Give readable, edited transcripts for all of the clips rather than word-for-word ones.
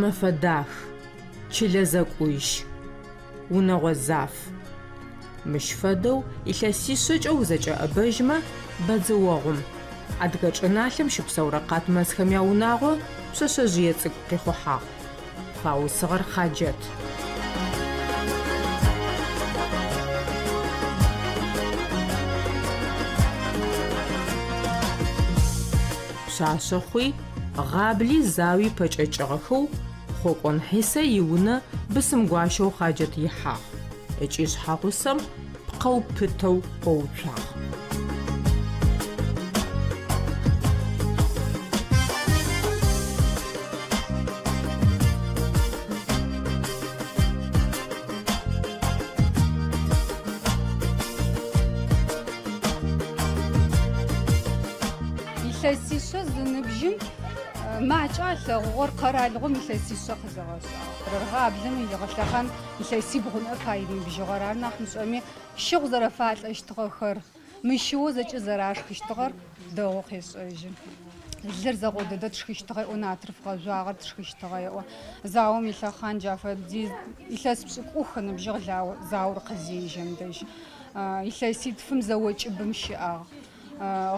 Гъэмэфэ дах, чылэ зэкӏужь, унэгъо заф. Мыщ фэдэу илъэсишъэкӏэ узэкӏэӏэбэжьмэ, бэдзыогъум, адыгэ чӏыналъэм щыпсэурэ Къатмэсхэм яунагъо пшъэшъэжъые цӏыкӏу къихъухьагъ. Фаусыгъэр Хъаджэт. Пшъашъэ хъуи, гъабли зауи пэкӏэкӏыгъэхэу Хъокӏон Хьисэ иунэ бысымгуащэу Хъаджэт ихьагъ ыкӏи шъхьэгъусэм пкъэу пытэу къоуцуагъ. Илъэсишъэ зыныбжьым макӏэ алъэгъугъэр къэралыгъом илъэсишъэ къызыгъэшӏагъэр. Гъаблэм илъэхъан илъэсибгъу ныӏэп ар иныбжьыгъэр. Ар нахь мышӏэми, щыгъу зэрэфалӏэщтыгъэхэр, мыщыоу зэкӏэ зэрашхыщтыгъэр дэгъоу къешӏэжьы. Лыр зэгъо дэдэ тшхыщтыгъэ еӏо, натрыф гъэжъуагъэр тшхыщтыгъэ еӏо. Заом илъэхъан джа фэдиз илъэс пшӏыкӏух ыныбжьыгъ заор къызежьэм дэжь. Илъэситфым зэо кӏыбым щыӏагъ.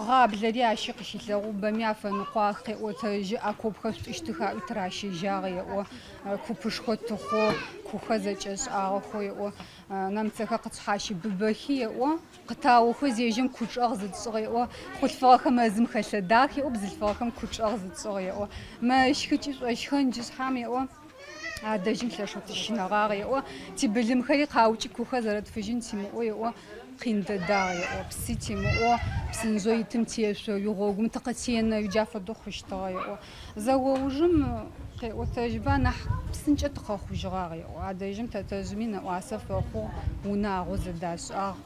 Гъаблэри ащи къыщилъэгъугъ, бэми афэныкъуагъ, къеӏотэжьы, окопхэр шъутӏыщтых аӏуи тыращэжьагъ еӏо, купышхо тыхъоу, кухэр зэкӏэшӏагъэхэу еӏо, нэмыцэхэр къытшъхьащыбыбэхи еӏо, къытаохэу зежьэм кучӏэгъ зытшӏыгъ еӏо, хъулъфыгъэхэр мэзым хэлъэдагъ еӏо, бзылъфыгъэхэм кучӏэгъ зытшӏыгъ еӏо, мэщхы ыкӏи шӏощхэн джы шъхьам еӏо. Адэжьым лъэшэу тыщынэгъагъ еӏо, тибылымхэри къаукӏи кухэр зэрэтфыжьын тимыӏэу еӏо, къин дэдагъ еӏо, псы тимыӏэу, псынжъэу итым тешъоуи, гъогум тыкъытенэуи джа фэдэу хъущтыгъэ еӏо. Зэо ужым къеӏотэжьба, нахь псынкӏэ тыкъэхъужьыгъагъ еӏо. Адэжьым тэтэжъыми нэӏуасэ фэхъугъ, унагъо зэдашӏагъ.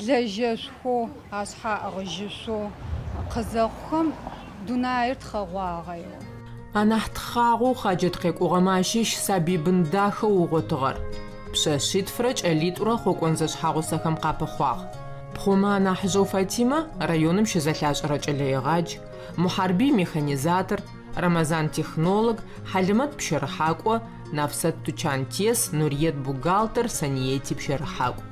Лэжьэшъухэу, ашъхьэ аӏыгъыжьышъоу къызэхъухэм дунаир тхъэгъуагъэ еӏо. Анахь тхъагъоу Хъаджэт къекӏугъэмэ ащыщ сабый бын дахэу ыгъотыгъэр. Пшъэшъитфрэ кӏэлитӏурэ Хъокӏон зэшъхьэгъусэхэм къапыхъуагъ. Пхъумэ анахьыжъэу Фатимэ районым щызэлъашӏэрэ кӏэлэегъадж, Мухьарбый механизатор, Рэмэзан технолог, Хьалимэт пщэрыхьакӏо, Нафсэт тучантес, Нуриет бухгалтер, Саниети пщэрыхьакӏу.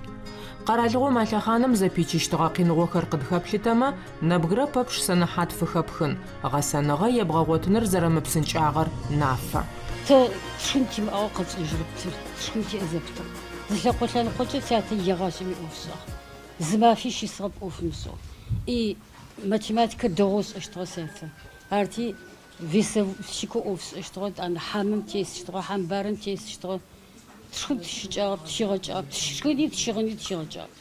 Къэралыгъом а лъэхъаным зэпичыщтыгъэ къиныгъохэр къыдхэплъытэмэ, нэбгырэ пэпчъ сэнэхьат фыхэпхын, гъэсэныгъэ ебгъэгъотыныр зэрэмыпсынкӏагъэр нафэ. Тэ тшхын тимыӏагъэу къэтшӏэжьырэп, тшхын тиӏэ зэпытыгъ. Зы лъэкъо лъэныкъокӏэ сятэ егъашӏэми ӏоф ышӏагъ. Зы мафи щысыгъэп ӏоф ымышӏэу. И математикэ дэгъоу ышӏэщтыгъэ сятэ. Арти весовщикэу ӏоф ышӏэщтыгъэ, етӏанэ хьамым тесыщтыгъэ, хьамбарым тесыщтыгъэ. Тшхын тыщыкӏагъэп, тщигъэкӏагъэп, тшхыни тщыгъыни тщигъэкӏагъэп.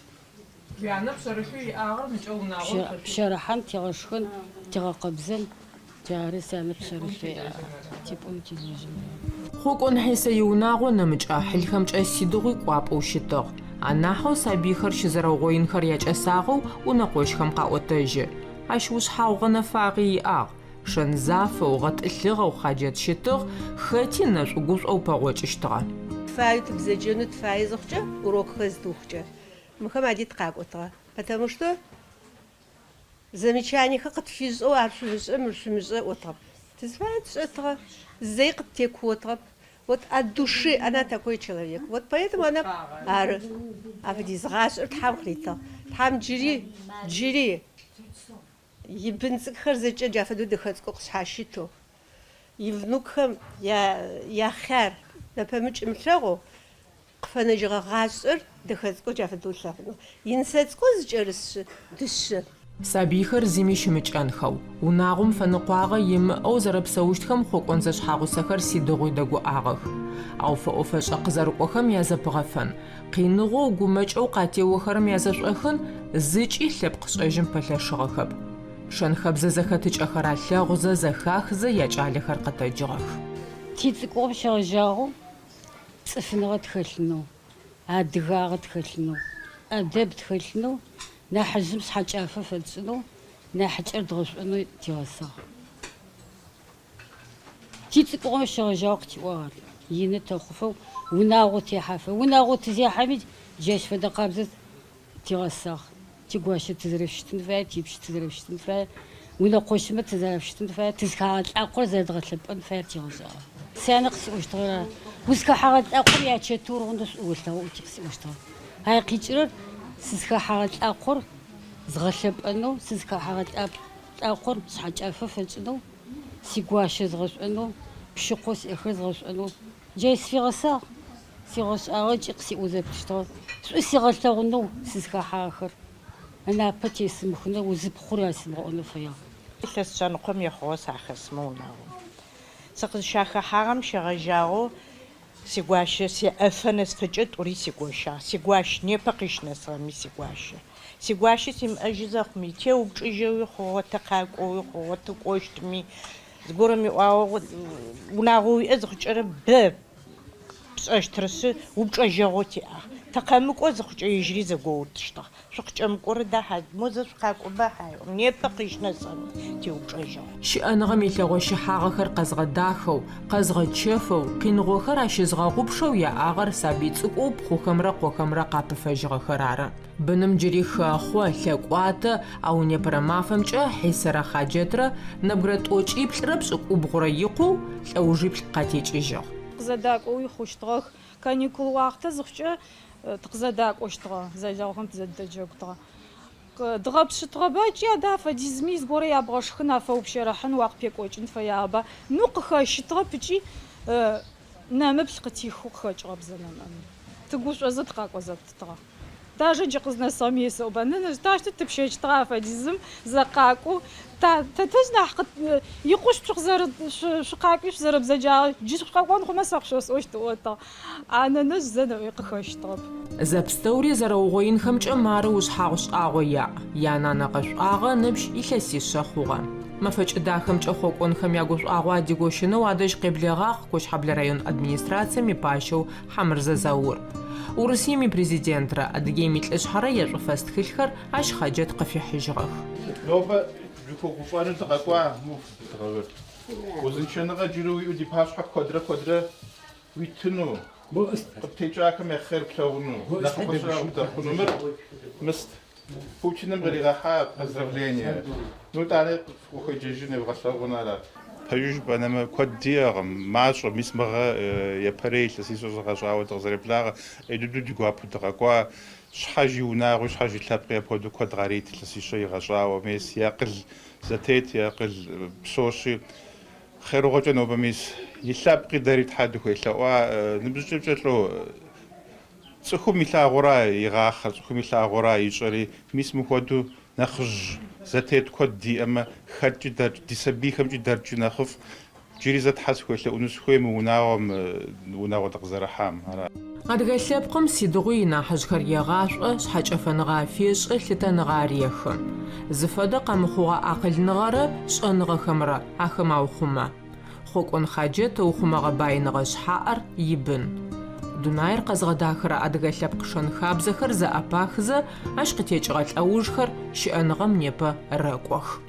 Уянэ пшъэрылъэу иӏагъэр мыкӏэ унагъом фэшъуи. Пщэрыхьан, тигъэшхэн, тигъэкъэбзэн, джары сянэ пшъэрылъэу иӏагъэр, типӏун тилэжьын. Хъокӏон Хьисэ иунагъо нэмыкӏ ӏахьылхэмкӏэ сыдигъуи кӏуапӏэу щытыгъ. Анахьэу сабыйхэр щызэрэугъоинхэр якӏэсагъэу унэкъощхэм къаӏотэжьы. Ащ ушъхьагъу гъэнэфагъи иӏагъ. Шэн зафэу, гъэтӏылъыгъэу Хъаджэт щытыгъ, хэти нэшӏу-гушӏоу пэгъокӏыщтыгъэ. Тыфаеу тыбзэджэнэу тыфае зыхъукӏэ, урокхэр зытыухыкӏэ, мыхэм ади тыкъакӏотыгъэ. Потому что замечаниехэр къытфишӏэу ар шъумышӏэ, мыр шъумышӏэ ыӏотыгъэп. Тызыфаер тшӏэтыгъэ, зэи къыттекуотыгъэп. Вот от души она такой человек. Вот поэтому она ары. Афэдиз гъашӏэр Тхьэм къыритыгъ. Тхьэм джыри, джыри ибын цӏыкӏухэр зэкӏэ джа фэдэу дэхэ цӏыкӏоу къышъхьащытэу, ивнукхэм я яхъяр нэпэмыкӏ ымылъэгъоу, къыфэнэжьыгъэ гъашӏэр дэхэ цӏыкӏоу джа фэдэу ылъэгъунэу. Инысэ цӏыкӏоу зыкӏэрысшъы дышъэ. Сабыйхэр зыми щымыкӏэнхэу, унагъом фэныкъуагъэ имыӏэу зэрэпсэущтхэм Хъокӏон зэшъхьэгъусэхэр сыдигъуи дэгуӏагъэх. Ау фэӏо-фэшӏэ къызэрыкӏохэм язэпыгъэфэн, къиныгъоу, гумэкӏэу къатеохэрэм язэшӏохын зыкӏи лъэпкъ шӏэжьым пэлъэшыгъэхэп. Шэн-хэбзэ зэхэтыкӏэхэр алъэгъузэ, зэхахзэ якӏалэхэр къэтэджыгъэх. Тицӏыкӏугъом щегъэжьагъэу цӏыфыныгъэ тхэлъынэу, адыгагъэ тхэлъынэу, ӏэдэб тхэлъынэу, нахьыжъым шъхьэкӏафэ фэтшӏынэу, нахьыкӏэр дгъэшӏонэу тигъэсагъ. Тицӏыкӏугъом щегъэжьагъэу къытиӏуагъ ар, ины тэхъуфэу, унагъо техьэфэ. Унагъо тызехьэми джащ фэдэ къабзэ тигъэсагъ. Тигуащэ тызэрэфыщытын фаер, типщ тызэрэфыщытын фаер, унэкъощмэ тызэрафыщытын фаер, тызхагъэ лӏакъор зэрэдгъэлъэпӏэн фаер тигъэшӏагъ. Сянэ къысиӏощтыгъэр ары. Узхэхьэгъэ лӏакъом ячэтыур гъундэу шӏу олъэгъу ыӏоти къысиӏощтыгъэ. Ай къикӏырэр сызхэхьэгъэ лӏакъор згъэлъэпӏэнэу, сызхэхьэгъэ лӏакъор шъхьэкӏафэ фэкӏынэу, сигуащэ згъэшӏонэу, пщыкъоу сиӏэхэр згъэшӏонэу. Джай сфигъэсагъ, сигъэшӏагъэ ыкӏи къысиӏо зэпытыщтыгъэ. Шӏу сигъэлъэгъунэу сызхэхьагъэхэр ынапэ тесымыхынэу, узыпхъур ясымыгъэӏонэу фэягъ. Илъэс шъэныкъом ехъугъэу сахэс мы унагъом. Сыкъызщахэхьагъэм щегъэжьагъэу сигуащэ сеӏэфэ нэсыфэкӏэ тӏури сигощагъ. Сигуащ, непэ къыщынэсыгъэми сигуащэ. Сигуащэ симыӏэжьы зэхъуми, теупчӏыжьэуи хъугъэ, тыкъакӏоуи хъугъэ, тыкӏощтми, зыгорэм иӏуагъэу унагъо уиӏэ зыхъукӏэрэ бэ пшӏэщтырышъы, упчӏэжьэгъоу тиӏагъ. Тыкъэмыкӏо зыхъукӏэ ежьыри зэгоутыщтыгъ. Шъукъыкӏэмыкӏорэ да хьа, мо зэ шъукъакӏоба хьа, непэ къыщынэсыгъэми теупчӏэжьэгъу. Щыӏэныгъэм илъэгъо щыхьагъэхэр къэзгъэдахэу, къэзгъэчэфэу, къиныгъохэр ащызгъэгъупшэу яӏагъэр сабый цӏыкӏоу пхъухэмрэ къохэмрэ къапыфэжьыгъэхэр ары. Быным джыри хэхъо, лъэкӏуатэ, ау непэрэ мафэмкӏэ Хьисэрэ Хъаджэтрэ нэбгырэ тӏокӏиплӏрэ пшӏыкӏубгъурэ икъоу лӏэужиплӏ къатекӏыжьыгъ. Къызэдакӏоуи хъущтыгъэх. Каникул уахътэ зыхъукӏэ тыкъызэдакӏощтыгъэ, зэлэгъухэм тызэдэджэгутыгъэ. Дгъэпшъытыгъэба ыкӏи адэ афэдизми зыгорэ ябгъэшхын, афэупщэрыхьын, уакъыпекӏокӏын фэягъэба. Ну къыхэщытыгъэп ыкӏи нэмыплъ къытихэу къыхэкӏыгъэп зэ нэмыӏэми. Тыгушӏозэ тыкъакӏо зэпытыгъэ. Даже джы къызнэсыгъэми есэӏоба, нэнэжъ, таущтэу тыпщэчтыгъа афэдизым зэ къакӏоу, та, тэтэжъ нахь къыт, икъущт шъукъызэры, шъукъакӏуи шъузэрэбзэджагъэр, джы шъукъэкӏон хъумэ сэ къышъосӏощт ыӏотыгъ. А нэнэжъ зэ нэмыӏэми къыхэщтыгъэп. Зэпстэури зэрэугъоинхэмкӏэ мары ушъхьагъу шӏагъо яӏ, янанэ гъэшӏуагъэ ыныбжь илъэсишъэ хъугъэ. Мэфэкӏ дахэмкӏэ Хъокӏонхэм ягушӏуагъо адигощынэу адэжь къеблэгъагъ Кощхьэблэ район администрацием ипащэу Хьамырзэ Заур. Урысыем и Президентрэ Адыгеим и Лӏышъхьэрэ яшӏуфэс тхылъхэр ащ Хъаджэт къыфихьыжьыгъэх. Нобэ дыхуэгуфӏэну дыкъэкӏуа, Муф, узыншэныгъэ джыри уиӏэу ди пащхьэ куэдрэ-куэдрэ уитыну, къыптекӏахэм я хъер плъэгъуну, нэхъыфӏыщэ удэхъуну. Мыр Мыст Путиным къригъэхьа поздравление. Ну, итӏанэ къыхуеджэжын евгъэлъэгъун ара. Пэжу жыпӏэнэмэ, куэд диӏэкъым, мащӏэ, мис мы гъэ япэрей илъэсищэ зыгъэщӏауэ дыкъызэреблэгъа, ӏей дыдэу ди гуапэу дыкъэкӏуа, щхьэж и унагъуи, щхьэж и лъэпкъи апхуэдэу куэд къарит илъэсищэ игъэщӏауэ, мес, и акъыл зэтет, и акъыл псощи. Хъерыгъуэкӏэ нобэ мис и лъэпкъи дэри Тхьэ дыхуелъэӏуа, ныбжьыкӏэмкӏэ лӏо Цӏыхум илъагъура игъахъэр, цӏыхум илъагъура ищӏэри, мис мыхуэдэу нэхъыжь зэтет куэд диӏэмэ, хэткӏи дэркӏи, ди сабийхэмкӏи дэркӏи нэхъыфӏ. Джыри зэ Тхьэ сыхуелъэӏуну сыхуей мы унагъуэм, унагъуэ дыкъызэрыхьам. Ара. Адыгэ лъэпкъым сыдигъуи инахьыжъхэр егъашӏо, шъхьэкӏэфэныгъэ афешӏы, лъытэныгъэ арехы. Зыфэдэ къэмыхъугъэ акъылныгъэрэ шӏэныгъэхэмрэ ахэм аухъумэ. Хъокӏон Хъаджэт ыухъумэгъэ баиныгъэ шъхьаӏэр ибын. Дунаир къэзгъэдахэрэ адыгэ лъэпкъ шэн-хабзэхэр зэӏэпахызэ, ащ къытекӏыгъэ лӏэужхэр щыӏэныгъэм непэ рэкӏох.